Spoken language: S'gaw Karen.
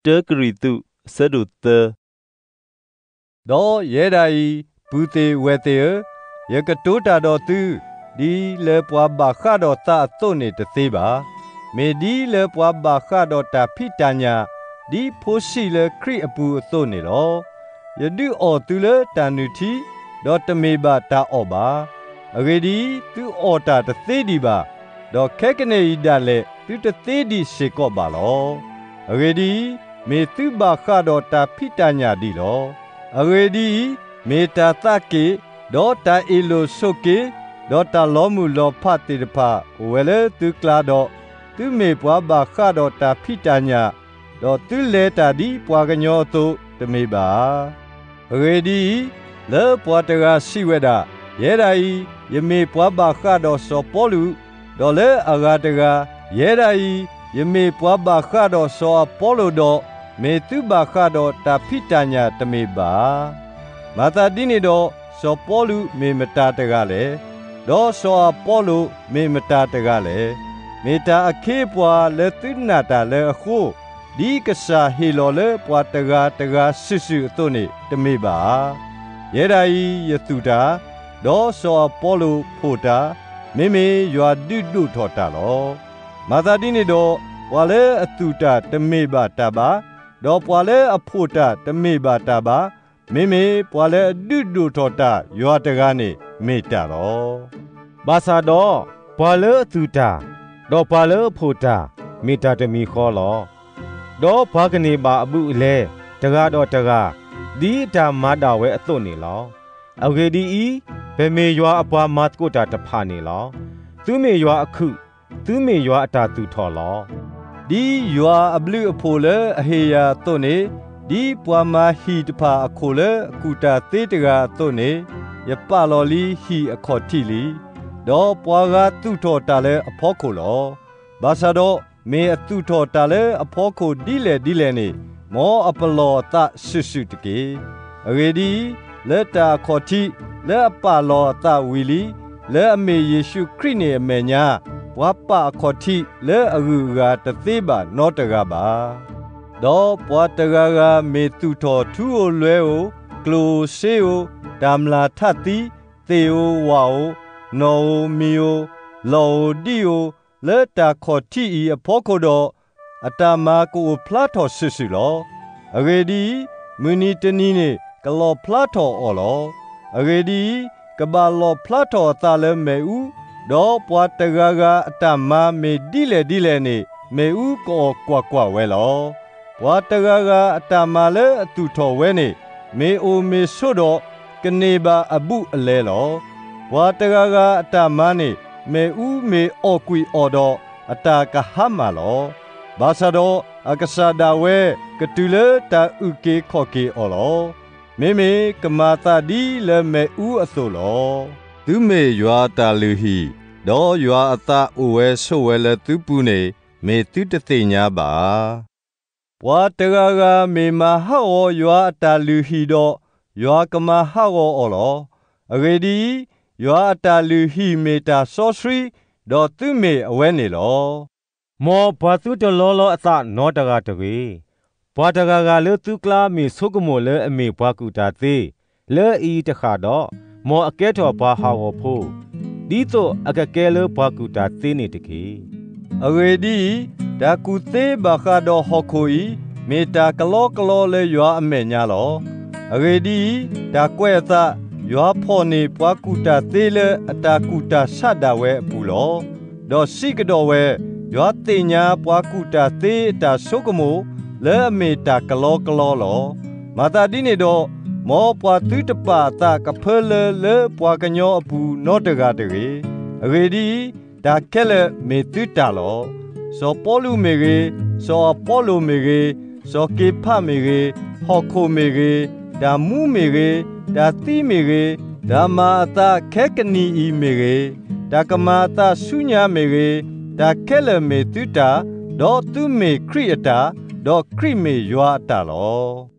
တၢကရံၣ်သူး အဆၢဒိၣ်သၢ. ဒီးယဲဒၣ်အံၤ, ပုၢ်သ့ၣ်ဝဲၢ်သ့ၣ်ဧၢ, ယကတိၤတၢ်ဒီးသု, ဒ်လၢပှၤဘၣ်ဃးဒီးသးအသိးန့ၣ်တသ့ဘၣ်. မ့ၢ်ဒ်လၢပှၤဘၣ်ဃးဒီးတၢ်ဖံးတၢ်ညၣ်, ဒ်ဖိဆံးလၢခရံာ်အပူၤအသိးန့ၣ်လီၤ. ယဒုးအီၣ်သုလၢတၢ်နုၢ်ထံ, ဒီးတမ့ၢ်ဘၣ်တၢ်အီၣ်ဘၣ်. အဂ့ၢ်ဒ်အံၤ, သုအီၣ်တၢ်တသ့ဒံးဘၣ်, ဒီးခဲကနံၣ်အံၤဒၣ်လဲာ် သုတသ့ဒံးစ့ၢ်ကီးဘၣ်လီၤ. အဂ့ၢ်ဒ်အံၤ, မ့ၢ်သုဘၣ်ဃးဒီးတၢ်ဖံးတၢ်ညၣ်ဒံးလီၤ. အဂ့ၢ်ဒ်အံၤ, မ့ၢ်တၢ်သးက့ၣ်, ဒီးတၢ်အ့ၣ်လိာ်ဆိးက့, ဒီးတၢ်လီမုၢ်လီၤဖးသ့ၣ်တဖၣ် အိၣ်ဝဲလၢသုကျါဒီး, သုမ့ၢ်ပှၤဘၣ်ဃးဒီးတၢ်ဖံးတၢ်ညၣ်, ဒီးသုလဲၤတၢ်ဒ်ပှၤကညီအသိး တမ့ၢ်ဘၣ်ဧါ. အဂ့ၢ်ဒ်အံၤ, လၢပှၤတဂၤစံးဝဲဒၣ်, ယဲဒၣ်အံၤ, ယမ့ၢ်ပှၤဘၣ်ဃးဒီးစီၤပီလူး, ဒီးလၢအဂၤတဂၤ, ယဲဒၣ်အံၤ, ယမ့ၢ်ပှၤဘၣ်ဃးဒီးစီၤအပီလိၣ်ဒီး, မ့ၢ်သုဘၣ်ဃးဒီးတၢ်ဖံးတၢ်ညၣ်တမ့ၢ်ဘၣ်ဧါ. မၤသးဒ်န့ၣ်ဒီး, စီၤပီလူးမ့ၢ်မတၤတဂၤလဲၣ်. ဒီးစီၤအပီလိၣ်မ့ၢ်မတၤတဂၤလဲၣ်. မ့ၢ်တၢ်အခ့အပှၤလၢသုနာ်တၢ်လၢအဃိ, ဒ်ကစၢ်ဟ့ၣ်လီၤလၢပှၤတဂၤတဂၤစုာ်စုာ်အသိးန့ၣ် တမ့ၢ်ဘၣ်ဧါ. ယဲဒၣ်အံၤယသူၣ်တၢ်, ဒီးစီၤအပီလိၣ်ဖိၣ်တၢ်, မ့မ့ၢ်ယွၤဒုးဒိၣ်ထီၣ်တၢ်လီၤ. မၤသးဒ်န့ၣ်ဒီး, ပှၤလၢအသူၣ်တၢ်တမ့ၢ်ဘၣ်တၢ်ဘၣ်, ဒီးပှၤလၢအဖိၣ်တၢ်တမ့ၢ်ဘၣ်တၢ်ဘၣ်, မ့မ့ၢ်ပှၤလၢအဒုးဒိၣ်ထီၣ်တၢ်ယွၤတဂၤန့ၣ်မ့ၢ်တၢ်လီၤ. ဘၣ်ဆၣ်ဒီး, ပှၤလၢအသူၣ်တၢ်, ဒီးပှၤလၢအဖိၣ်တၢ်, မ့ၢ်တၢ်တမံၤဃီလီၤ. ဒီးပှၤကန့ၢ်ဘၣ်အဘူးအလဲ, တဂၤဒီးတဂၤ, ဒ်တၢ်မၤဒၣ်ဝဲအသိးန့ၣ်လီၤ. အဂ့ၢ်ဒ်အံၤ, ပမ့ၢ်ယွၤအပှၤမၤသကိးတၢ်တဖၣ်န့ၣ်လီၤ. သုမ့ၢ်ယွၤအခုၣ်, သုမ့ၢ်ယွၤအတၢ်သူၣ်ထီၣ်လီၤ. ဒ်ယွၤအဘျုးအဖှိၣ်လၢအဟ့ၣ်ယၤအသိးန့ၣ်, ဒ်ပှၤမၤဟံၣ်တဖၣ်အခိၣ်လၢအကူၣ်တၢ်သ့တဂၤအသိးန့ၣ်, ယပာ်လီၤလံဟံၣ်အခီၣ်ထံးလံ. ဒီးပှၤဂၤသူၣ်ထီၣ်တၢ်လၢအဖီခိၣ်လီၤ. ဘၣ်ဆၣ်ဒီး, မ့ၢ်အသူၣ်ထီၣ်တၢ်လၢအဖီခိၣ်ဒ်လဲၣ်ဒ်လဲၣ်န့ၣ်, မ်အပလီၢ်အသးစုာ်စုာ်တက့ၢ်. အဂ့ၢ်ဒ်အံၤ, လၢတၢ်အခီၣ်ထံးလၢအပာ်လီၤအသးဝံၤလံ, လၢအမ့ၢ်ယ့ၣ်ၡူးခရံာ်န့ၣ်အမဲာ်ညါ, ပှၤပာ်အခီၣ်ထံးလၢအဂုၤအဂၤတသ့ဘၣ်နီတဂၤဘၣ်. ဒီးပှၤတဂၤဂၤမ့ၢ်သူၣ်ထီၣ်ထူဧိၤလွဲဧိၤ, ကျိၣ်ဧိၤစ့ဧိၤ, တၢ်မျၢ်ထးသံ, သ့ၣ်ဧိၤဝၣ်ဧိၤ, နီၣ်ဧိၤမံၤဧိၤ, လီၢ်ဧိၤဒံဧိၤ, လၢတၢ်ခီၣ်ထံးအံၤအဖီခိၣ်ဒီး, အတၢ်မၤကအိၣ်ဖျါထီၣ်စုာ်စုာ်လီၤ. အဂ့ၢ်ဒ်အံၤ, မုၢ်နံၤတနံၤန့ၣ် ကလီၣ်ဖျါထီၣ်အီၤလီၤ. အဂ့ၢ်ဒ်အံၤ, ကဘၣ်လီၣ်ဖျါထီၣ်အသးလၢမ့ၣ်အူ, ဒီးပှၤတဂၤဂၤအတၢ်မၤမ့ၢ်ဒ်လဲၣ်ဒ်လဲၣ်န့ၣ်, မ့ၣ်အူကအီၣ်ကွၢ်ကွၢ်ဝဲလီၤ. ပှၤတဂၤဂၤအတၢ်မၤလၢအသူၣ်ထီၣ်ဝဲန့ၣ်, မ့ၢ်အိၣ်မ့ၢ်ဆိးဒီး, ကန့ၢ်ဘၣ်အဘူးအလဲလီၤ. ပှၤတဂၤဂၤအတၢ်မၤန့ၣ်, မ့ၣ်အူမ့ၢ်အီၣ်ကွံာ်အီၤဒီး, အတၢ်ကဟါမၢ်လီၤ. ဘၣ်ဆၣ်ဒီးအကစၢ်ဒၣ်ဝဲကတုၤလၢတၢ်အုၣ်က့ၤခီၣ်က့ၤအီၤလီၤ. မ့မ့ၢ်ကမၤသးဒ်လၢမ့ၣ်အူအသိးလီၤ. သုမ့ၢ်ယွၤအတၢ်လုၢ်ဟံၣ်, ဒီးယွၤအသးအိၣ်ဝဲဆိးဝဲလၢသုပူၤန့ၣ်, မ့ၢ်သုတသ့ၣ်ညါဘၣ်ဧါ. ပှၤတဂၤဂၤမ့ၢ်မၤဟးဂီၤယွၤအတၢ်လုၢ်ဟံၣ်ဒီး, ယွၤကမၤဟးဂီၤအီၤလီၤ. အဂ့ၢ်ဒ်အံၤ, ယွၤအတၢ်လုၢ်ဟံၣ်မ့ၢ်တၢ်စီဆှံ, ဒီးသုမ့ၢ်အဝဲန့ၣ်လီၤ. မ်ပှၤသုတလီလီအသးနီတဂၤတဂ့ၤ. ပှၤတဂၤဂၤလၢသုကျါမ့ၢ်ဆိကမိၣ်လၢအမ့ၢ်ပှၤကူၣ်တၢ်သ့, လၢအအံၤတဃၣ်ဒီး, မ်အကဲထီၣ်ပှၤဟးဂီၤဖိ, ဒ်သိးအကကဲလၢပှၤကူၣ်တၢ်သ့န့ၣ်တက့ၢ်. အဂ့ၢ်ဒ်အံၤ, တၢ်ကူၣ်သ့ဘၣ်ဃးဒီးဟီၣ်ခိၣ်အံၤ, မ့ၢ်တၢ်ကလီကလီလၢယွၤအမဲာ်ညါလီၤ. အဂ့ၢ်ဒ်အံၤ, တၢ်ကွဲးအသး, ယွၤဖီၣ်န့ၢ်ပှၤကူၣ်တၢ်သ့လၢအတၢ်ကူၣ်တၢ်ဆးဒၣ်ဝဲအပူၤလီၤ. ဒီးစံးကဒီးဝဲ, ယွၤသ့ၣ်ညါပှၤကူၣ်တၢ်သ့အတၢ်ဆိကမိၣ်, လၢအမ့ၢ်တၢ်ကလီကလီလီၤ. မၤသးဒ်န့ၣ်ဒီး, မ်ပှၤသုတပာ်အသးကဖၢလၢလၢပှၤကညီအပူၤနီတဂၤတဂ့ၤ. အဂ့ၢ်ဒ်အံၤ, တၢ်ခဲလၢာ်မ့ၢ်သုတၢ်လီၤ. စီၤပီလူးမ့ၢ်ဂ့ၤ, စီၤအပီလိၣ်မ့ၢ်ဂ့ၤ, စီၤက့ၤဖးမ့ၢ်ဂ့ၤ, ဟီၣ်ခိၣ်မ့ၢ်ဂ့ၤ, တၢ်မူမ့ၢ်ဂ့ၤ, တၢ်သံမ့ၢ်ဂ့ၤ, တၢ်မၤအသးခဲကနံၣ်အံၤမ့ၢ်ဂ့ၤ, တၢ်ကမၤအသးဆူညါမ့ၢ်ဂ့ၤ, တၢ်ခဲလၢာ်မ့ၢ်သုတၢ်, ဒီးသုမ့ၢ်ခရံာ်အတၢ်, ဒီးခရံာ်မ့ၢ်ယွၤအတၢ်လီၤ.